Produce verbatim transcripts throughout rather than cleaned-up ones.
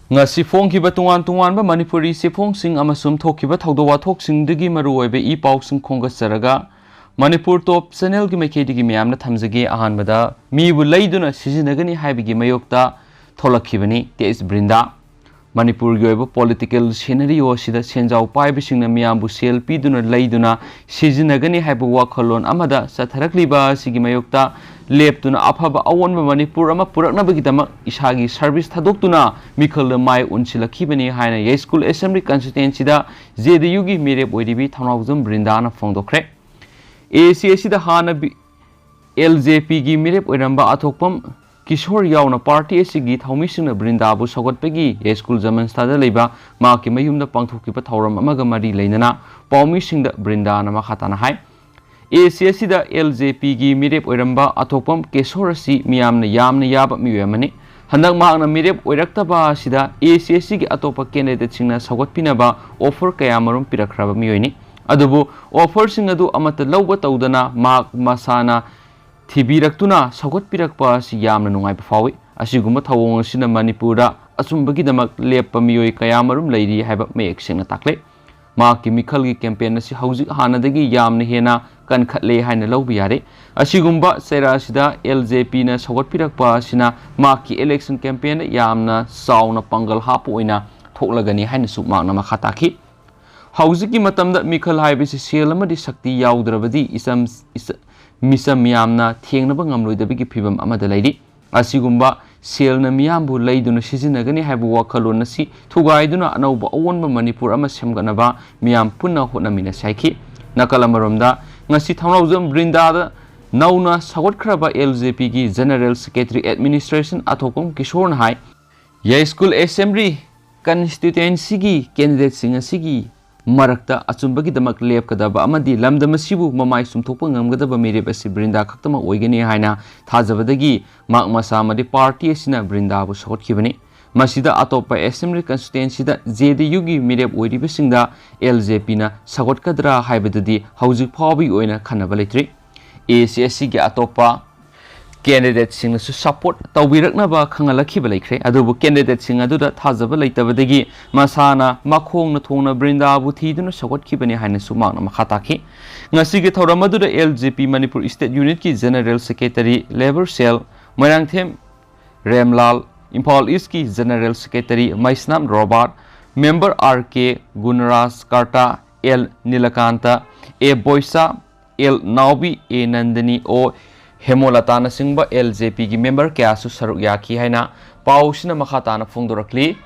ꯉꯁꯤ ꯐꯣꯡꯈꯤꯕ ꯇꯣꯉꯥꯟ ꯇꯣꯉꯥꯟꯕ ꯃꯅꯤꯄꯨꯔꯤ ꯆꯦꯐꯣꯡꯁꯤꯡ ꯑꯃꯁꯨꯡ ꯊꯣꯛꯈꯤꯕ ꯊꯧꯗꯣꯛ ꯋꯥꯊꯣꯛꯁꯤꯡꯗꯒꯤ ꯃꯔꯨꯑꯣꯏꯕ ꯏ ꯄꯥꯎꯁꯤꯡ ꯈꯣꯝꯒꯠꯆꯔꯒ, ꯃꯅꯤꯄꯨꯔ ꯇꯣꯞ ꯆꯦꯅꯦꯜꯒꯤ ꯃꯥꯏꯀꯩꯗꯒꯤ ꯃꯌꯥꯝꯅ ꯊꯝꯖꯒꯦ꯫ ꯑꯍꯥꯟꯕꯗ, ꯃꯤꯕꯨ ꯂꯩꯗꯨꯅ ꯁꯤꯖꯤꯟꯅꯒꯅꯤ ꯍꯥꯏꯕꯒꯤ ꯃꯥꯌꯣꯛꯇ ꯊꯣꯛꯂꯛꯈꯤꯕꯅꯤ ꯇꯦꯖ ꯕ꯭ꯔꯤꯟꯗꯥ꯫ ꯃꯅꯤꯄꯨꯔꯒꯤ ꯑꯣꯏꯕ political scenario ꯑꯁꯤꯗ ꯁꯦꯟꯖꯥꯎ ꯄꯥꯏꯕꯁꯤꯡꯅ ꯃꯤꯌꯥꯝꯕꯨ ꯁꯦꯜ ꯄꯤꯗꯨꯅ ꯂꯩꯗꯨꯅ ꯁꯤꯖꯤꯟꯅꯒꯅꯤ ꯍꯥꯏꯕ ꯋꯥꯈꯜꯂꯣꯟ ꯑꯃꯗ ꯆꯠꯊꯔꯛꯂꯤꯕ ꯑꯁꯤꯒꯤ ꯃꯥꯌꯣꯛꯇ ꯂꯦꯞꯇꯨꯅ ꯑꯐꯕ ꯑꯑꯣꯟꯕ ꯃꯅꯤꯄꯨꯔ ꯑꯃ ꯄꯨꯔꯛꯅꯕꯒꯤꯗꯃꯛ ꯏꯁꯥꯒꯤ service ꯊꯥꯗꯣꯛꯇꯨꯅ ꯃꯤꯈꯜꯗ ꯃꯥꯏ ꯑꯣꯟꯁꯤꯜꯂꯛꯈꯤꯕꯅꯤ ꯍꯥꯏꯅ ꯌꯥꯏꯁ꯭ꯀꯨꯜ Assembly Constituencyꯗ JDUꯒꯤ ꯃꯤꯔꯦꯞ ꯑꯣꯏꯔꯤꯕꯤ ꯊꯧꯅꯥꯎꯖꯝ ꯕ꯭ꯔꯤꯟꯗꯥꯅ ꯐꯣꯡꯗꯣꯛꯈ꯭ꯔꯦ꯫ AAC ꯑꯁꯤꯗ ꯍꯥꯟꯅ ꯕꯤ-, LJPꯒꯤ ꯃꯤꯔꯦꯞ ꯑꯣꯏꯔꯝꯕ ꯑꯊꯣꯛꯄꯝ ꯀꯤꯁꯣꯔ ꯌꯥꯎꯅ party ꯑꯁꯤꯒꯤ ꯊꯧꯃꯤꯁꯤꯡꯅ ꯕ꯭ꯔꯤꯟꯗꯥꯕꯨ ꯁꯧꯒꯠꯄꯒꯤ ꯌꯥꯏꯁ꯭ꯀꯨꯜ ꯖꯃꯟꯁꯇꯥꯗ ꯂꯩꯕ ꯃꯍꯥꯛꯀꯤ ꯃꯌꯨꯝꯗ ꯄꯥꯡꯊꯣꯛꯈꯤꯕ ꯊꯧꯔꯝ ꯑꯃꯒ ꯃꯔꯤ ꯂꯩꯅꯅ ꯄꯥꯎꯃꯤꯁꯤꯡꯗ ꯕ꯭ꯔꯤꯟꯗꯥꯅ ꯃꯈꯥ ꯇꯥꯅ ꯍꯥꯏ꯫ AAC ꯑꯁꯤꯗ LJPꯒꯤ ꯃꯤꯔꯦꯞ ꯑꯣꯏꯔꯝꯕ ꯑꯊꯣꯛꯄꯝ ꯀꯦꯁꯣꯔ ꯑꯁꯤ ꯃꯤꯌꯥꯝꯅ ꯌꯥꯝꯅ ꯌꯥꯕ ꯃꯤꯑꯣꯏ ꯑꯃꯅꯤ꯫ ꯍꯟꯗꯛ ꯃꯍꯥꯛꯅ ꯃꯤꯔꯦꯞ ꯑꯣꯏꯔꯛꯇꯕ ꯑꯁꯤꯗ AAC ꯑꯁꯤꯒꯤ ꯑꯇꯣꯞꯄ candidateꯁꯤꯡꯅ ꯁꯧꯒꯠꯄꯤꯅꯕ offer ꯀꯌꯥꯃꯔꯨꯝ ꯄꯤꯔꯛꯈ꯭ꯔꯕ ꯃꯤꯑꯣꯏꯅꯤ꯫ ꯑꯗꯨꯕꯨ offerꯁꯤꯡ ꯑꯗꯨ ꯑꯃꯠꯇ ꯂꯧꯕ ꯇꯧꯗꯅ ꯃꯍꯥꯛ ꯃꯁꯥꯅ ꯊꯤꯕꯤꯔꯛꯇꯨꯅ ꯁꯧꯒꯠꯄꯤꯔꯛꯄ ꯑꯁꯤ ꯌꯥꯝꯅ ꯅꯨꯡꯉꯥꯏꯕ ꯐꯥꯎꯏ꯫ ꯑꯁꯤꯒꯨꯝꯕ ꯊꯧꯑꯣꯡ ꯑꯁꯤꯅ ꯃꯅꯤꯄꯨꯔꯗ ꯑꯆꯨꯝꯕꯒꯤꯗꯃꯛ ꯂꯦꯞꯄ ꯃꯤꯑꯣꯏ ꯀꯌꯥꯃꯔꯨꯝ ꯂꯩꯔꯤ ꯍꯥꯏꯕ ꯃꯌꯦꯛ ꯁꯦꯡꯅ ꯇꯥꯛꯂꯦ꯫ ꯃꯍꯥꯛꯀꯤ ꯃꯤꯈꯜꯒꯤ campaign ꯑꯁꯤ ꯍꯧꯖꯤꯛ ꯍꯥꯟꯅꯗꯒꯤ ꯌꯥꯝꯅ ꯍꯦꯟꯅ ꯀꯟꯈꯠꯂꯦ ꯍꯥꯏꯅ ꯂꯧꯕ ꯌꯥꯔꯦ꯫ ꯑꯁꯤꯒꯨꯝꯕ ꯆꯩꯔꯥ ꯑꯁꯤꯗ LJPꯅ ꯁꯧꯒꯠꯄꯤꯔꯛꯄ ꯑꯁꯤꯅ ꯃꯍꯥꯛꯀꯤ election campaignꯗ ꯌꯥꯝꯅ ꯆꯥꯎꯅ ꯄꯥꯡꯒꯜ ꯍꯥꯞꯄ ꯑꯣꯏꯅ ꯊꯣꯛꯂꯒꯅꯤ ꯍꯥꯏꯅꯁꯨ ꯃꯍꯥꯛꯅ ꯃꯈꯥ ꯇꯥꯈꯤ꯫ ꯍꯧꯖꯤꯛꯀꯤ ꯃꯇꯝꯗ ꯃꯤꯈꯜ ꯍꯥꯏꯕꯁꯤ ꯁꯦꯜ ꯑꯃꯗꯤ ꯁꯛꯇꯤ ꯌꯥꯎꯗ꯭ꯔꯕꯗꯤ ꯏꯆꯝ-, ꯏꯆ-, ꯃꯤꯆꯝ ꯌꯥꯝꯅ ꯊꯦꯡꯅꯕ ꯉꯝꯂꯣꯏꯗꯕꯒꯤ ꯐꯤꯚꯝ ꯑꯃꯗ ꯂꯩꯔꯤ꯫ ꯑꯁꯤꯒꯨꯝꯕ ꯁꯦꯜꯅ ꯃꯤꯌꯥꯝꯕꯨ ꯂꯩꯗꯨꯅ ꯁꯤꯖꯤꯟꯅꯒꯅꯤ ꯍꯥꯏꯕ ꯋꯥꯈꯜꯂꯣꯟ ꯑꯁꯤ ꯊꯨꯒꯥꯏꯗꯨꯅ ꯑꯅꯧꯕ ꯑꯑꯣꯟꯕ ꯃꯅꯤꯄꯨꯔ ꯑꯃ ꯁꯦꯝꯒꯠꯅꯕ ꯃꯤꯌꯥꯝ ꯄꯨꯟꯅ ꯍꯣꯠꯅꯃꯤꯟꯅꯁꯤ ꯍꯥꯏꯈꯤ꯫ ꯅꯥꯀꯜ ꯑꯃꯔꯣꯝꯗ, ꯉꯁꯤ ꯊꯧꯅꯥꯎꯖꯝ ꯕ꯭ꯔꯤꯟꯗꯥꯗ ꯅꯧꯅ ꯁꯧꯒꯠꯈ꯭ꯔꯕ LJPꯒꯤ General Secretary Administration ꯑꯊꯣꯛꯄꯝ ꯀꯤꯁꯣꯔꯅ ꯍꯥꯏ, ꯌꯥꯏꯁ꯭ꯀꯨꯜ Assembly Constituencyꯒꯤ candidateꯁꯤꯡ ꯑꯁꯤꯒꯤ ꯃꯔꯛꯇ ꯑꯆꯨꯝꯕꯒꯤꯗꯃꯛ ꯂꯦꯞꯀꯗꯕ ꯑꯃꯗꯤ ꯂꯝꯗꯝ ꯑꯁꯤꯕꯨ ꯃꯃꯥꯏ ꯆꯨꯝꯊꯣꯛꯄ ꯉꯝꯒꯗꯕ ꯃꯤꯔꯦꯞ ꯑꯁꯤ ꯕ꯭ꯔꯤꯟꯗꯥ ꯈꯛꯇꯃꯛ ꯑꯣꯏꯒꯅꯤ ꯍꯥꯏꯅ ꯊꯥꯖꯕꯗꯒꯤ ꯃꯍꯥꯛ ꯃꯁꯥ ꯑꯃꯗꯤ party ꯑꯁꯤꯅ ꯕ꯭ꯔꯤꯟꯗꯥꯕꯨ ꯁꯧꯒꯠꯈꯤꯕꯅꯤ꯫ ꯃꯁꯤꯗ ꯑꯇꯣꯞꯄ Assembly Constituencyꯗ JDUꯒꯤ ꯃꯤꯔꯦꯞ ꯑꯣꯏꯔꯤꯕꯁꯤꯡꯗ LJPꯅ ꯁꯧꯒꯠꯀꯗ꯭ꯔꯥ ꯍꯥꯏꯕꯗꯨꯗꯤ ꯍꯧꯖꯤꯛ ꯐꯥꯎꯕꯒꯤ ꯑꯣꯏꯅ ꯈꯟꯅꯕ ꯂꯩꯇ꯭ꯔꯤ꯫ AACꯒꯤ ꯑꯇꯣꯞꯄ ꯀꯦꯟꯗꯤꯗꯦꯠꯁꯤꯡꯅꯁꯨ ꯁꯄꯣꯔꯠ ꯇꯧꯕꯤꯔꯛꯅꯕ ꯈꯪꯍꯜꯂꯛꯈꯤꯕ ꯂꯩꯈ꯭ꯔꯦ꯫ ꯑꯗꯨꯕꯨ ꯀꯦꯟꯗꯤꯗꯦꯠꯁꯤꯡ ꯑꯗꯨꯗ ꯊꯥꯖꯕ ꯂꯩꯇꯕꯗꯒꯤ ꯃꯁꯥꯅ ꯃꯈꯣꯡꯅ ꯊꯣꯡꯅ ꯕ꯭ꯔꯤꯟꯗꯥꯕꯨ ꯊꯤꯗꯨꯅ ꯁꯧꯒꯠꯈꯤꯕꯅꯤ ꯍꯥꯏꯅꯁꯨ ꯃꯍꯥꯛꯅ ꯃꯈꯥ ꯇꯥꯈꯤ꯫ ꯉꯁꯤꯒꯤ ꯊꯧꯔꯝ ꯑꯗꯨꯗ L J P Manipur state ꯌꯨꯅꯤꯠꯀꯤ general secretary, labour cell, Moirangthem Remlal, Imphal ꯏꯁꯀꯤ general secretary Meisnam Robert, member R K Gunaraj Karta, L Nilakanta, A Boisha, L Naobi, A Nandani, O ꯍꯦꯃꯣꯂꯇꯥꯅꯆꯤꯡꯕ ꯑꯦꯜ ꯖꯦ ꯄꯤꯒꯤ ꯃꯦꯝꯕꯔ ꯀꯌꯥꯁꯨ ꯁꯔꯨꯛ ꯌꯥꯈꯤ ꯍꯥꯏꯅ ꯄꯥꯎꯁꯤꯅ ꯃꯈꯥ ꯇꯥꯅ ꯐꯣꯡꯗꯣꯔꯛꯂꯤ꯫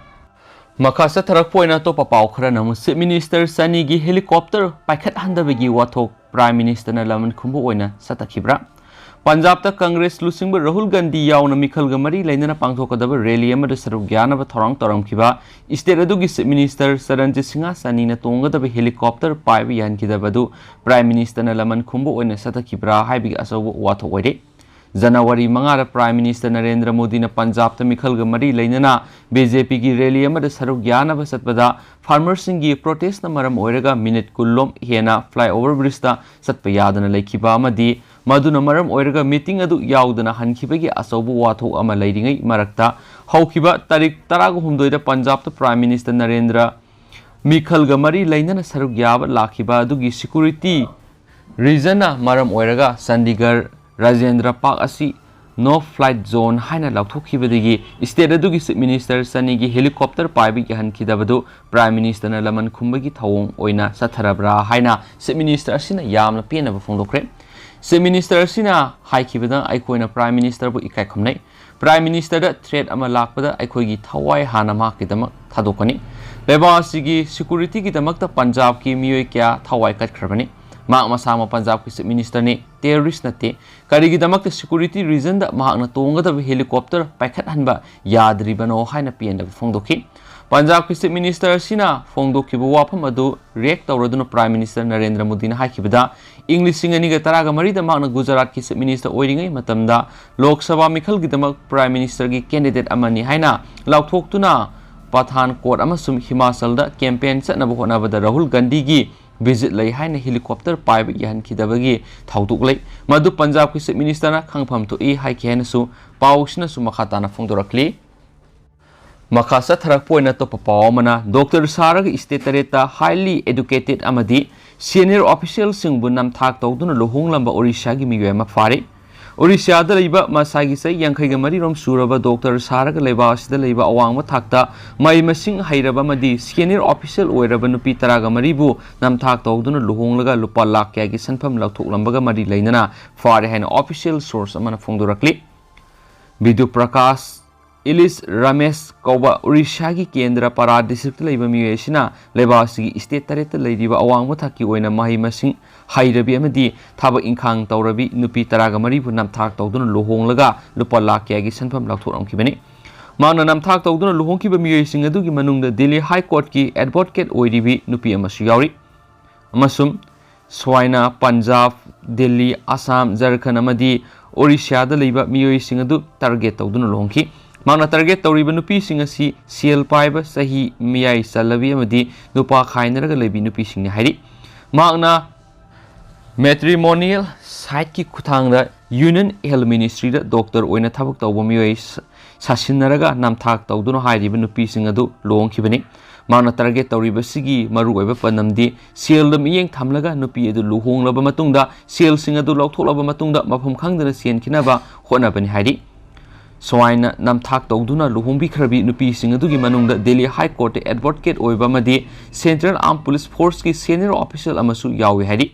ꯃꯈꯥ ꯆꯠꯊꯔꯛꯄ ꯑꯣꯏꯅ ꯑꯇꯣꯞꯄ ꯄꯥꯎ ꯈꯔꯅ ꯑꯃꯨꯛ ꯆꯤꯐ ꯃꯤꯅꯤꯁꯇꯔ ꯆꯅꯤꯒꯤ ꯍꯦꯂꯤꯀꯣꯞꯇꯔ ꯄꯥꯏꯈꯠꯍꯟꯗꯕꯒꯤ ꯋꯥꯊꯣꯛ ꯄ꯭ꯔꯥꯏꯝ ꯃꯤꯅꯤꯁꯇꯔꯅ ꯂꯃꯟ ꯈꯨꯝꯕ ꯑꯣꯏꯅ ꯆꯠꯊꯈꯤꯕ꯭ꯔꯥ? ꯄꯟꯖꯥꯕꯇ ꯀꯪꯒ꯭ꯔꯦꯁ ꯂꯨꯆꯤꯡꯕ ꯔꯥꯍꯨꯜ ꯒꯥꯟꯙꯤ ꯌꯥꯎꯅ ꯃꯤꯈꯜꯒ ꯃꯔꯤ ꯂꯩꯅꯅ ꯄꯥꯡꯊꯣꯛꯀꯗꯕ ꯔꯦꯂꯤ ꯑꯃꯗ ꯁꯔꯨꯛ ꯌꯥꯅꯕ ꯊꯧꯔꯥꯡ ꯇꯧꯔꯝꯈꯤꯕ ꯁ꯭ꯇꯦꯠ ꯑꯗꯨꯒꯤ ꯆꯤꯐ ꯃꯤꯅꯤꯁꯇꯔ ꯆꯔꯟꯖꯤꯠ ꯁꯤꯡꯍ ꯆꯅꯤꯅ ꯇꯣꯡꯒꯗꯕ ꯍꯦꯂꯤꯀꯣꯞꯇꯔ ꯄꯥꯏꯕ ꯌꯥꯍꯟꯈꯤꯗꯕ ꯑꯗꯨ ꯄ꯭ꯔꯥꯏꯝ ꯃꯤꯅꯤꯁꯇꯔꯅ ꯂꯃꯟ ꯈꯨꯝꯕ ꯑꯣꯏꯅ ꯆꯠꯊꯈꯤꯕ꯭ꯔꯥ ꯍꯥꯏꯕꯒꯤ ꯑꯆꯧꯕ ꯋꯥꯊꯣꯛ ꯑꯣꯏꯔꯦ꯫ ꯖꯅꯋꯥꯔꯤ ꯃꯉꯥꯗ ꯄ꯭ꯔꯥꯏꯝ ꯃꯤꯅꯤꯁꯇꯔ ꯅꯔꯦꯟꯗ꯭ꯔ ꯃꯣꯗꯤꯅ ꯄꯟꯖꯥꯕꯇ ꯃꯤꯈꯜꯒ ꯃꯔꯤ ꯂꯩꯅꯅ ꯕꯤ ꯖꯦ ꯄꯤꯒꯤ ꯔꯦꯂꯤ ꯑꯃꯗ ꯁꯔꯨꯛ ꯌꯥꯅꯕ ꯆꯠꯄꯗ ꯐꯥꯔꯃꯔꯁꯤꯡꯒꯤ ꯄ꯭ꯔꯣꯇꯦꯁꯅ ꯃꯔꯝ ꯑꯣꯏꯔꯒ ꯃꯤꯅꯤꯠ ꯀꯨꯟꯂꯣꯝ ꯍꯦꯟꯅ ꯐ꯭ꯂꯥꯏꯑꯣꯚꯔ ꯕ꯭ꯔꯤꯖꯇ ꯆꯠꯄ ꯌꯥꯗꯅ ꯂꯩꯈꯤꯕ ꯑꯃꯗꯤ ꯃꯗꯨꯅ ꯃꯔꯝ ꯑꯣꯏꯔꯒ ꯃꯤꯇꯤꯡ ꯑꯗꯨ ꯌꯥꯎꯗꯅ ꯍꯟꯈꯤꯕꯒꯤ ꯑꯆꯧꯕ ꯋꯥꯊꯣꯛ ꯑꯃ ꯂꯩꯔꯤꯉꯩ ꯃꯔꯛꯇ, ꯍꯧꯈꯤꯕ ꯇꯥꯔꯤꯛ ꯇꯔꯥꯍꯨꯝꯗꯣꯏꯗ ꯄꯟꯖꯥꯕꯇ ꯄ꯭ꯔꯥꯏꯝ ꯃꯤꯅꯤꯁꯇꯔ ꯅꯔꯦꯟꯗ꯭ꯔ ꯃꯤꯈꯜꯒ ꯃꯔꯤ ꯂꯩꯅꯅ ꯁꯔꯨꯛ ꯌꯥꯕ ꯂꯥꯛꯈꯤꯕ ꯑꯗꯨꯒꯤ ꯁꯦꯀ꯭ꯌꯨꯔꯤꯇꯤ ꯔꯤꯖꯟꯅ ꯃꯔꯝ ꯑꯣꯏꯔꯒ ꯆꯟꯗꯤꯒꯔ ꯔꯥꯖꯦꯟꯗ꯭ꯔ ꯄꯥꯛ ꯑꯁꯤ ꯅꯣ ꯐ꯭ꯂꯥꯏꯠ ꯖꯣꯟ ꯍꯥꯏꯅ ꯂꯥꯎꯊꯣꯛꯈꯤꯕꯗꯒꯤ ꯁ꯭ꯇꯦꯠ ꯑꯗꯨꯒꯤ ꯆꯤꯐ ꯃꯤꯅꯤꯁꯇꯔ ꯆꯅꯤꯒꯤ ꯍꯦꯂꯤꯀꯣꯞꯇꯔ ꯄꯥꯏꯕ ꯌꯥꯍꯟꯈꯤꯗꯕꯗꯨ ꯄ꯭ꯔꯥꯏꯝ ꯃꯤꯅꯤꯁꯇꯔꯅ ꯂꯃꯟ ꯈꯨꯝꯕꯒꯤ ꯊꯧꯑꯣꯡ ꯑꯣꯏꯅ ꯆꯠꯊꯔꯕ꯭ꯔꯥ ꯍꯥꯏꯅ ꯆꯤꯐ ꯃꯤꯅꯤꯁꯇꯔ ꯑꯁꯤꯅ ꯌꯥꯝꯅ ꯄꯦꯟꯅꯕ ꯐꯣꯡꯗꯣꯛꯈ꯭ꯔꯦ꯫ ꯆꯤꯐ ꯃꯤꯅꯤꯁꯇꯔ ꯑꯁꯤꯅ ꯍꯥꯏꯈꯤꯕꯗ, ꯑꯩꯈꯣꯏꯅ ꯄ꯭ꯔꯥꯏꯝ ꯃꯤꯅꯤꯁꯇꯔꯕꯨ ꯏꯀꯥꯏ ꯈꯨꯝꯅꯩ꯫ ꯄ꯭ꯔꯥꯏꯝ ꯃꯤꯅꯤꯁꯇꯔꯗ ꯊ꯭ꯔꯦꯠ ꯑꯃ ꯂꯥꯛꯄꯗ ꯑꯩꯈꯣꯏꯒꯤ ꯊꯋꯥꯏ ꯍꯥꯟꯅ ꯃꯍꯥꯛꯀꯤꯗꯃꯛ ꯊꯥꯗꯣꯛꯀꯅꯤ꯫ ꯂꯩꯕꯥꯛ ꯑꯁꯤꯒꯤ ꯁꯦꯀ꯭ꯌꯨꯔꯤꯇꯤꯒꯤꯗꯃꯛꯇ ꯄꯟꯖꯥꯕꯀꯤ ꯃꯤꯑꯣꯏ ꯀꯌꯥ ꯊꯋꯥꯏ ꯀꯠꯈ꯭ꯔꯕꯅꯤ꯫ ꯃꯍꯥꯛ ꯃꯁꯥꯃꯛ ꯄꯟꯖꯥꯕꯀꯤ ꯆꯤꯐ ꯃꯤꯅꯤꯁꯇꯔꯅꯤ, ꯇꯦꯔꯣꯔꯤꯁ ꯅꯠꯇꯦ꯫ ꯀꯔꯤꯒꯤꯗꯃꯛꯇ ꯁꯦꯀ꯭ꯌꯨꯔꯤꯇꯤ ꯔꯤꯖꯟꯗ ꯃꯍꯥꯛꯅ ꯇꯣꯡꯒꯗꯕ ꯍꯦꯂꯤꯀꯣꯞꯇꯔ ꯄꯥꯏꯈꯠꯍꯟꯕ ꯌꯥꯗ꯭ꯔꯤꯕꯅꯣ ꯍꯥꯏꯅ ꯄꯦꯟꯗꯕ ꯐꯣꯡꯗꯣꯛꯈꯤ꯫ ꯄꯟꯖꯥꯕꯀꯤ ꯆꯤꯐ ꯃꯤꯅꯤꯁꯇꯔ ꯑꯁꯤꯅ ꯐꯣꯡꯗꯣꯛꯈꯤꯕ ꯋꯥꯐꯝ ꯑꯗꯨ ꯔꯤꯌꯦꯛ ꯇꯧꯔꯗꯨꯅ ꯄ꯭ꯔꯥꯏꯝ ꯃꯤꯅꯤꯁꯇꯔ ꯅꯔꯦꯟꯗ꯭ꯔ ꯃꯣꯗꯤꯅ ꯍꯥꯏꯈꯤꯕꯗ, ꯏꯪ ꯂꯤꯁꯤꯡ ꯑꯅꯤꯒ ꯇꯔꯥꯒ ꯃꯔꯤꯗ ꯃꯍꯥꯛꯅ ꯒꯨꯖꯔꯥꯠꯀꯤ ꯆꯤꯐ ꯃꯤꯅꯤꯁꯇꯔ ꯑꯣꯏꯔꯤꯉꯩ ꯃꯇꯝꯗ ꯂꯣꯛ ꯁꯚꯥ ꯃꯤꯈꯜꯒꯤꯗꯃꯛ ꯄ꯭ꯔꯥꯏꯝ ꯃꯤꯅꯤꯁꯇꯔꯒꯤ ꯀꯦꯟꯗꯤꯗꯦꯠ ꯑꯃꯅꯤ ꯍꯥꯏꯅ ꯂꯥꯎꯊꯣꯛꯇꯨꯅ ꯄꯊꯥꯟꯀꯣꯠ ꯑꯃꯁꯨꯡ ꯍꯤꯃꯥꯆꯜꯗ ꯀꯦꯝꯄꯦꯟ ꯆꯠꯅꯕ ꯍꯣꯠꯅꯕꯗ ꯔꯥꯍꯨꯜ ꯒꯥꯟꯙꯤꯒꯤ visit ꯂꯩ ꯍꯥꯏꯅ helicopter ꯄꯥꯏꯕ ꯌꯥꯍꯟꯈꯤꯗꯕꯒꯤ ꯊꯧꯗꯣꯛ ꯂꯩ꯫ ꯃꯗꯨ ꯄꯟꯖꯥꯕꯀꯤ Chief Ministerꯅ ꯈꯪꯐꯝ ꯊꯣꯛꯏ ꯍꯥꯏꯈꯤ ꯍꯥꯏꯅꯁꯨ ꯄꯥꯎꯁꯤꯅꯁꯨ ꯃꯈꯥ ꯇꯥꯅ ꯐꯣꯡꯗꯣꯔꯛꯂꯤ꯫ ꯃꯈꯥ ꯆꯠꯊꯔꯛꯄ ꯑꯣꯏꯅ ꯑꯇꯣꯞꯄ ꯄꯥꯎ ꯑꯃꯅ, ꯗꯣꯛꯇꯔ ꯁꯥꯔꯒ state ꯇꯔꯦꯠꯇ highly educated ꯑꯃꯗꯤ senior officialꯁꯤꯡꯕꯨ ꯅꯝꯊꯥꯛ ꯇꯧꯗꯨꯅ ꯂꯨꯍꯣꯡꯂꯝꯕ ꯑꯣꯔꯤꯁꯥꯒꯤ ꯃꯤꯑꯣꯏ ꯑꯃ ꯐꯥꯔꯦ꯫ ꯑꯣꯔꯤꯁꯥꯗ ꯂꯩꯕ ꯃꯁꯥꯒꯤ ꯆꯍꯤ ꯌꯥꯡꯈꯩꯒ ꯃꯔꯤꯔꯣꯝ ꯁꯨꯔꯕ ꯗꯣꯛꯇꯔ ꯁꯥꯔꯒ ꯂꯩꯕꯥꯛ ꯑꯁꯤꯗ ꯂꯩꯕ ꯑꯋꯥꯡꯕ ꯊꯥꯛꯇ ꯃꯍꯩ ꯃꯁꯤꯡ ꯍꯩꯔꯕ ꯑꯃꯗꯤ senior official ꯑꯣꯏꯔꯕ ꯅꯨꯄꯤ ꯇꯔꯥꯒ ꯃꯔꯤꯕꯨ ꯅꯝꯊꯥꯛ ꯇꯧꯗꯨꯅ ꯂꯨꯍꯣꯡꯂꯒ ꯂꯨꯄꯥ ꯂꯥꯈ ꯀꯌꯥꯒꯤ ꯁꯦꯟꯐꯝ ꯂꯧꯊꯣꯛꯂꯝꯕꯒ ꯃꯔꯤ ꯂꯩꯅꯅ ꯐꯥꯔꯦ ꯍꯥꯏꯅ official source ꯑꯃꯅ ꯐꯣꯡꯗꯣꯔꯛꯂꯤ꯫ ꯕꯤꯗꯨ ꯄ꯭ꯔꯀꯥꯁ ꯏꯂꯤꯁ ꯔꯥꯃꯦꯁ ꯀꯧꯕ ꯑꯣꯔꯤꯁꯥꯒꯤ ꯀꯦꯟꯗ꯭ꯔ ꯄꯥꯔꯥ districtꯇ ꯂꯩꯕ ꯃꯤꯑꯣꯏ ꯑꯁꯤꯅ ꯂꯩꯕꯥꯛ ꯑꯁꯤꯒꯤ state ꯇꯔꯦꯠꯇ ꯂꯩꯔꯤꯕ ꯑꯋꯥꯡꯕ ꯊꯥꯛꯀꯤ ꯑꯣꯏꯅ ꯃꯍꯩ ꯃꯁꯤꯡ ꯍꯩꯔꯕꯤ ꯑꯃꯗꯤ ꯊꯕꯛ ꯏꯪꯈꯥꯡ ꯇꯧꯔꯕꯤ ꯅꯨꯄꯤ ꯇꯔꯥꯒ ꯃꯔꯤꯕꯨ ꯅꯝꯊꯥꯛ ꯇꯧꯗꯨꯅ ꯂꯨꯍꯣꯡꯂꯒ ꯂꯨꯄꯥ ꯂꯥꯈ ꯀꯌꯥꯒꯤ ꯁꯦꯟꯐꯝ ꯂꯧꯊꯣꯛꯂꯝꯈꯤꯕꯅꯤ꯫ ꯃꯍꯥꯛꯅ ꯅꯝꯊꯥꯛ ꯇꯧꯗꯨꯅ ꯂꯨꯍꯣꯡꯈꯤꯕ ꯃꯤꯑꯣꯏꯁꯤꯡ ꯑꯗꯨꯒꯤ ꯃꯅꯨꯡꯗ Delhi High Courtꯀꯤ advocate ꯑꯣꯏꯔꯤꯕꯤ ꯅꯨꯄꯤ ꯑꯃꯁꯨ ꯌꯥꯎꯔꯤ꯫ ꯑꯃꯁꯨꯡ ꯁ꯭ꯋꯥꯏꯅ ꯄꯟꯖꯥꯕ, ꯗꯤꯜꯂꯤ, ꯑꯁꯥꯝ, ꯖꯔꯈꯟ ꯑꯃꯗꯤ ꯑꯣꯔꯤꯁꯥꯗ ꯂꯩꯕ ꯃꯤꯑꯣꯏꯁꯤꯡ ꯑꯗꯨ target ꯇꯧꯗꯨꯅ ꯂꯨꯍꯣꯡꯈꯤ꯫ ꯃꯍꯥꯛꯅ target ꯇꯧꯔꯤꯕ ꯅꯨꯄꯤꯁꯤꯡ ꯑꯁꯤ ꯁꯦꯜ ꯄꯥꯏꯕ, ꯆꯍꯤ ꯃꯌꯥꯏ ꯆꯜꯂꯕꯤ ꯑꯃꯗꯤ ꯅꯨꯄꯥ ꯈꯥꯏꯅꯔꯒ ꯂꯩꯕꯤ ꯅꯨꯄꯤꯁꯤꯡꯅꯤ ꯍꯥꯏꯔꯤ꯫ ꯃꯍꯥꯛꯅ matrimonial siteꯀꯤ ꯈꯨꯠꯊꯥꯡꯗ Union Health Ministryꯗ doctor ꯑꯣꯏꯅ ꯊꯕꯛ ꯇꯧꯕ ꯃꯤꯑꯣꯏ ꯁ-, ꯁꯥꯁꯤꯟꯅꯔꯒ ꯅꯝꯊꯥꯛ ꯇꯧꯗꯨꯅ ꯍꯥꯏꯔꯤꯕ ꯅꯨꯄꯤꯁꯤꯡ ꯑꯗꯨ ꯂꯨꯍꯣꯡꯈꯤꯕꯅꯤ꯫ ꯃꯍꯥꯛꯅ target ꯇꯧꯔꯤꯕꯁꯤꯒꯤ ꯃꯔꯨꯑꯣꯏꯕ ꯄꯥꯟꯗꯝꯗꯤ ꯁꯦꯜꯗ ꯃꯤꯠꯌꯦꯡ ꯊꯝꯂꯒ ꯅꯨꯄꯤ ꯑꯗꯨ ꯂꯨꯍꯣꯡꯂꯕ ꯃꯇꯨꯡꯗ ꯁꯦꯜꯁꯤꯡ ꯑꯗꯨ ꯂꯧꯊꯣꯛꯂꯕ ꯃꯇꯨꯡꯗ ꯃꯐꯝ ꯈꯪꯗꯅ ꯆꯦꯟꯈꯤꯅꯕ ꯍꯣꯠꯅꯕꯅꯤ ꯍꯥꯏꯔꯤ꯫ ꯁ꯭ꯋꯥꯏꯅ ꯅꯝꯊꯥꯛ ꯇꯧꯗꯨꯅ ꯂꯨꯍꯣꯡꯕꯤꯈ꯭ꯔꯕꯤ ꯅꯨꯄꯤꯁꯤꯡ ꯑꯗꯨꯒꯤ ꯃꯅꯨꯡꯗ Delhi High Courtꯇ advocate ꯑꯣꯏꯕ ꯑꯃꯗꯤ Central Armed Police Forceꯀꯤ senior official ꯑꯃꯁꯨ ꯌꯥꯎꯏ ꯍꯥꯏꯔꯤ꯫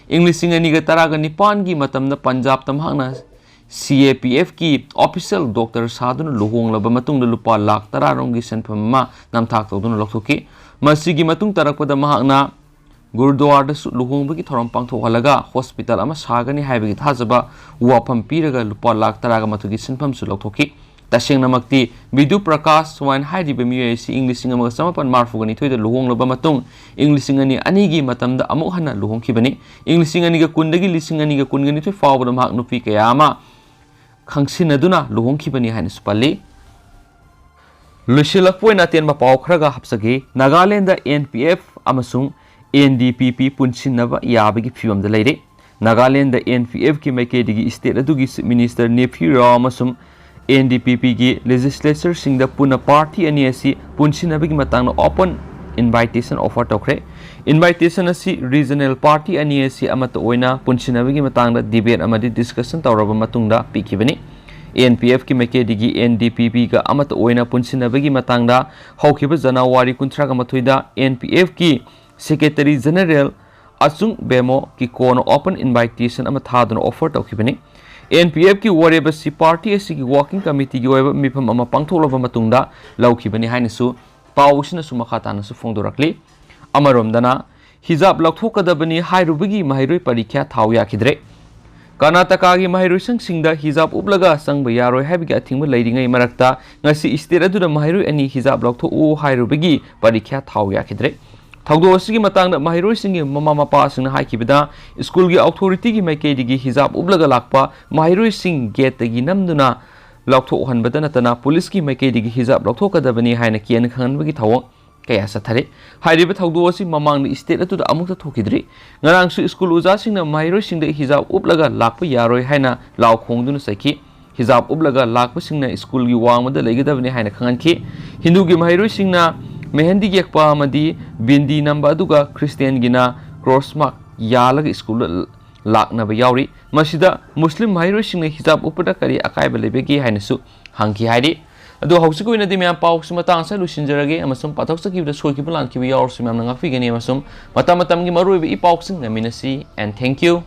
ꯏꯪ ꯂꯤꯁꯤꯡ ꯑꯅꯤꯒ ꯇꯔꯥꯒ ꯅꯤꯄꯥꯟꯒꯤ ꯃꯇꯝꯗ ꯄꯟꯖꯥꯕꯇ ꯃꯍꯥꯛꯅ CAPFꯀꯤ official doctor ꯁꯥꯗꯨꯅ ꯂꯨꯍꯣꯡꯂꯕ ꯃꯇꯨꯡꯗ ꯂꯨꯄꯥ ꯂꯥꯈ ꯇꯔꯥ ꯔꯣꯝꯒꯤ ꯁꯦꯟꯐꯝ ꯑꯃ ꯅꯝꯊꯥꯛ ꯇꯧꯗꯨꯅ ꯂꯧꯊꯣꯛꯈꯤ꯫ ꯃꯁꯤꯒꯤ ꯃꯇꯨꯡ ꯇꯥꯔꯛꯄꯗ ꯃꯍꯥꯛꯅ ꯒꯨꯔꯨꯗ꯭ꯋꯥꯔꯗꯁꯨ ꯂꯨꯍꯣꯡꯕꯒꯤ ꯊꯧꯔꯝ ꯄꯥꯡꯊꯣꯛꯍꯜꯂꯒ hospital ꯑꯃ ꯁꯥꯒꯅꯤ ꯍꯥꯏꯕꯒꯤ ꯊꯥꯖꯕ ꯋꯥꯐꯝ ꯄꯤꯔꯒ ꯂꯨꯄꯥ ꯂꯥꯈ ꯇꯔꯥꯒ ꯃꯥꯊꯣꯏꯒꯤ ꯁꯦꯟꯐꯝꯁꯨ ꯂꯧꯊꯣꯛꯈꯤ꯫ ꯇꯁꯦꯡꯅꯃꯛꯇꯤ ꯕꯤꯗꯨ ꯄ꯭ꯔꯀꯥꯁ ꯁ꯭ꯋꯥꯏꯟ ꯍꯥꯏꯔꯤꯕ ꯃꯤꯑꯣꯏ ꯑꯁꯤ ꯏꯪ ꯂꯤꯁꯤꯡ ꯑꯃꯒ ꯆꯃꯥꯄꯟ ꯃꯔꯤꯐꯨꯒ ꯅꯤꯊꯣꯏꯗ ꯂꯨꯍꯣꯡꯂꯕ ꯃꯇꯨꯡ ꯏꯪ ꯂꯤꯁꯤꯡ ꯑꯅꯤ ꯑꯅꯤꯒꯤ ꯃꯇꯝꯗ ꯑꯃꯨꯛ ꯍꯟꯅ ꯂꯨꯍꯣꯡꯈꯤꯕꯅꯤ꯫ ꯏꯪ ꯂꯤꯁꯤꯡ ꯑꯅꯤꯒ ꯀꯨꯟꯗꯒꯤ ꯂꯤꯁꯤꯡ ꯑꯅꯤꯒ ꯀꯨꯟꯒ ꯅꯤꯊꯣꯏ ꯐꯥꯎꯕꯗ ꯃꯍꯥꯛ ꯅꯨꯄꯤ ꯀꯌꯥ ꯑꯃ ꯈꯪꯁꯤꯟꯅꯗꯨꯅ ꯂꯨꯍꯣꯡꯈꯤꯕꯅꯤ ꯍꯥꯏꯅꯁꯨ ꯄꯜꯂꯤ꯫ ꯂꯣꯏꯁꯤꯜꯂꯛꯄ ꯑꯣꯏꯅ ꯑꯇꯦꯟꯕ ꯄꯥꯎ ꯈꯔꯒ ꯍꯥꯞꯆꯒꯦ꯫ ꯅꯥꯒꯥꯂꯦꯟꯗ NPF ꯑꯃꯁꯨꯡ ꯑꯦꯟ ꯗꯤ ꯄꯤ ꯄꯤ ꯄꯨꯟꯁꯤꯟꯅꯕ ꯌꯥꯕꯒꯤ ꯐꯤꯕꯝꯗ ꯂꯩꯔꯦ꯫ ꯅꯥꯒꯥꯂꯦꯟꯗ ꯑꯦꯟ ꯄꯤ ꯑꯦꯐꯀꯤ ꯃꯥꯏꯀꯩꯗꯒꯤ state ꯑꯗꯨꯒꯤ Chief Minister ꯅꯦꯐ꯭ꯌꯨ ꯔꯥꯑꯣ ꯑꯃꯁꯨꯡ ꯑꯦꯟ ꯗꯤ ꯄꯤ ꯄꯤꯒꯤ legislatureꯁꯤꯡꯗ ꯄꯨꯟꯅ party ꯑꯅꯤ ꯑꯁꯤ ꯄꯨꯟꯁꯤꯟꯅꯕꯒꯤ ꯃꯇꯥꯡꯗ open invitation offer ꯇꯧꯈ꯭ꯔꯦ꯫ Invitation ꯑꯁꯤ regional party ꯑꯅꯤ ꯑꯁꯤ ꯑꯃꯠꯇ ꯑꯣꯏꯅ ꯄꯨꯟꯁꯤꯟꯅꯕꯒꯤ ꯃꯇꯥꯡꯗ debate ꯑꯃꯗꯤ discussion ꯇꯧꯔꯕ ꯃꯇꯨꯡꯗ ꯄꯤꯈꯤꯕꯅꯤ꯫ ꯑꯦꯟ ꯄꯤ ꯑꯦꯐꯀꯤ ꯃꯥꯏꯀꯩꯗꯒꯤ ꯑꯦꯟ ꯗꯤ ꯄꯤ ꯄꯤꯒ ꯑꯃꯠꯇ ꯑꯣꯏꯅ ꯄꯨꯟꯁꯤꯟꯅꯕꯒꯤ ꯃꯇꯥꯡꯗ ꯍꯧꯈꯤꯕ ꯖꯅꯋꯥꯔꯤ ꯀꯨꯟꯊ꯭ꯔꯥꯒ ꯃꯥꯊꯣꯏꯗ ꯑꯦꯟ ꯄꯤ ꯑꯦꯐꯀꯤ Secretary General ꯑꯆꯨꯡ ꯕꯦꯃꯣ ꯀꯤꯀꯣꯅ open invitation ꯑꯃ ꯊꯥꯗꯨꯅ offer ꯇꯧꯈꯤꯕꯅꯤ꯫ ꯑꯦꯟ ꯄꯤ ꯑꯦꯐꯀꯤ ꯋꯥꯔꯦꯞ ꯑꯁꯤ party ꯑꯁꯤꯒꯤ working committeeꯒꯤ ꯑꯣꯏꯕ ꯃꯤꯐꯝ ꯑꯃ ꯄꯥꯡꯊꯣꯛꯂꯕ ꯃꯇꯨꯡꯗ ꯂꯧꯈꯤꯕꯅꯤ ꯍꯥꯏꯅꯁꯨ ꯄꯥꯎ ꯑꯁꯤꯅꯁꯨ ꯃꯈꯥ ꯇꯥꯅꯁꯨ ꯐꯣꯡꯗꯣꯔꯛꯂꯤ꯫ ꯑꯃꯔꯣꯝꯗꯅ, ꯍꯤꯖꯥꯕ ꯂꯧꯊꯣꯛꯀꯗꯕꯅꯤ ꯍꯥꯏꯔꯨꯕꯒꯤ ꯃꯍꯩꯔꯣꯏ ꯄꯔꯤꯈ꯭ꯌꯥ ꯊꯥꯎ ꯌꯥꯈꯤꯗ꯭ꯔꯦ꯫ ꯀꯔꯅꯥꯇꯀꯥꯒꯤ ꯃꯍꯩꯔꯣꯏꯁꯪꯁꯤꯡꯗ ꯍꯤꯖꯥꯕ ꯎꯞꯂꯒ ꯆꯪꯕ ꯌꯥꯔꯣꯏ ꯍꯥꯏꯕꯒꯤ ꯑꯊꯤꯡꯕ ꯂꯩꯔꯤꯉꯩ ꯃꯔꯛꯇ ꯉꯁꯤ state ꯑꯗꯨꯗ ꯃꯍꯩꯔꯣꯏ ꯑꯅꯤ ꯍꯤꯖꯥꯕ ꯂꯧꯊꯣꯛꯎ ꯍꯥꯏꯔꯨꯕꯒꯤ ꯄꯔꯤꯈ꯭ꯌꯥ ꯊꯥꯎ ꯌꯥꯈꯤꯗ꯭ꯔꯦ꯫ ꯊꯧꯗꯣꯛ ꯑꯁꯤꯒꯤ ꯃꯇꯥꯡꯗ ꯃꯍꯩꯔꯣꯏꯁꯤꯡꯒꯤ ꯃꯃꯥ ꯃꯄꯥꯁꯤꯡꯅ ꯍꯥꯏꯈꯤꯕꯗ, ꯁ꯭ꯀꯨꯜꯒꯤ authorityꯒꯤ ꯃꯥꯏꯀꯩꯗꯒꯤ ꯍꯤꯖꯥꯕ ꯎꯞꯂꯒ ꯂꯥꯛꯄ ꯃꯍꯩꯔꯣꯏꯁꯤꯡ gateꯇꯒꯤ ꯅꯝꯗꯨꯅ ꯂꯧꯊꯣꯛꯍꯟꯕꯗ ꯅꯠꯇꯅ ꯄꯨꯂꯤꯁꯀꯤ ꯃꯥꯏꯀꯩꯗꯒꯤ ꯍꯤꯖꯥꯕ ꯂꯧꯊꯣꯛꯀꯗꯕꯅꯤ ꯍꯥꯏꯅ ꯀꯤꯍꯟ ꯈꯪꯍꯟꯕꯒꯤ ꯊꯧꯑꯣꯡ ꯀꯌꯥ ꯆꯠꯊꯔꯤ꯫ ꯍꯥꯏꯔꯤꯕ ꯊꯧꯗꯣꯛ ꯑꯁꯤ ꯃꯃꯥꯡꯗ state ꯑꯗꯨꯗ ꯑꯃꯨꯛꯇ ꯊꯣꯛꯈꯤꯗ꯭ꯔꯤ꯫ ꯉꯔꯥꯡꯁꯨ ꯁ꯭ꯀꯨꯜ ꯑꯣꯖꯥꯁꯤꯡꯅ ꯃꯍꯩꯔꯣꯏꯁꯤꯡꯗ ꯍꯤꯖꯥꯕ ꯎꯞꯂꯒ ꯂꯥꯛꯄ ꯌꯥꯔꯣꯏ ꯍꯥꯏꯅ ꯂꯥꯎ ꯈꯣꯡꯗꯨꯅ ꯆꯩꯈꯤ꯫ ꯍꯤꯖꯥꯕ ꯎꯞꯂꯒ ꯂꯥꯛꯄꯁꯤꯡꯅ ꯁ꯭ꯀꯨꯜꯒꯤ ꯋꯥꯡꯃꯗ ꯂꯩꯒꯗꯕꯅꯤ ꯍꯥꯏꯅ ꯈꯪꯍꯟꯈꯤ꯫ ꯍꯤꯟꯗꯨꯒꯤ ꯃꯍꯩꯔꯣꯏꯁꯤꯡꯅ ꯃꯦꯍꯟꯗꯤ ꯌꯦꯛꯄ ꯑꯃꯗꯤ ꯕꯤꯟꯗꯤ ꯅꯝꯕ ꯑꯗꯨꯒ ꯈ꯭ꯔꯤꯁꯇꯤꯌꯥꯟꯒꯤꯅ cross mark ꯌꯥꯜꯂꯒ ꯁ꯭ꯀꯨꯜꯗ ꯂꯥꯛꯅꯕ ꯌꯥꯎꯔꯤ꯫ ꯃꯁꯤꯗ ꯃꯨꯁꯂꯤꯝ ꯃꯍꯩꯔꯣꯏꯁꯤꯡꯅ ꯍꯤꯖꯥꯕ ꯎꯞꯄꯗ ꯀꯔꯤ ꯑꯀꯥꯏꯕ ꯂꯩꯕꯒꯦ ꯍꯥꯏꯅꯁꯨ ꯍꯪꯈꯤ ꯍꯥꯏꯔꯤ꯫ ꯑꯗꯣ ꯍꯧꯖꯤꯛꯀꯤ ꯑꯣꯏꯅꯗꯤ ꯃꯌꯥꯝ ꯄꯥꯎꯁꯤ ꯃꯇꯥꯡ ꯑꯁꯤꯗ ꯂꯣꯏꯁꯤꯟꯖꯔꯒꯦ ꯑꯃꯁꯨꯡ ꯄꯥꯊꯣꯛꯆꯈꯤꯕꯗ ꯁꯣꯏꯈꯤꯕ ꯂꯥꯟꯈꯤꯕ ꯌꯥꯎꯔꯁꯨ ꯃꯌꯥꯝꯅ ꯉꯥꯛꯄꯤꯒꯅꯤ ꯑꯃꯁꯨꯡ ꯃꯇꯝ ꯃꯇꯝꯒꯤ ꯃꯔꯨꯑꯣꯏꯕ ꯏ ꯄꯥꯎꯁꯤꯡ ꯅꯪꯃꯤꯟꯅꯁꯤ꯫ And thank you꯫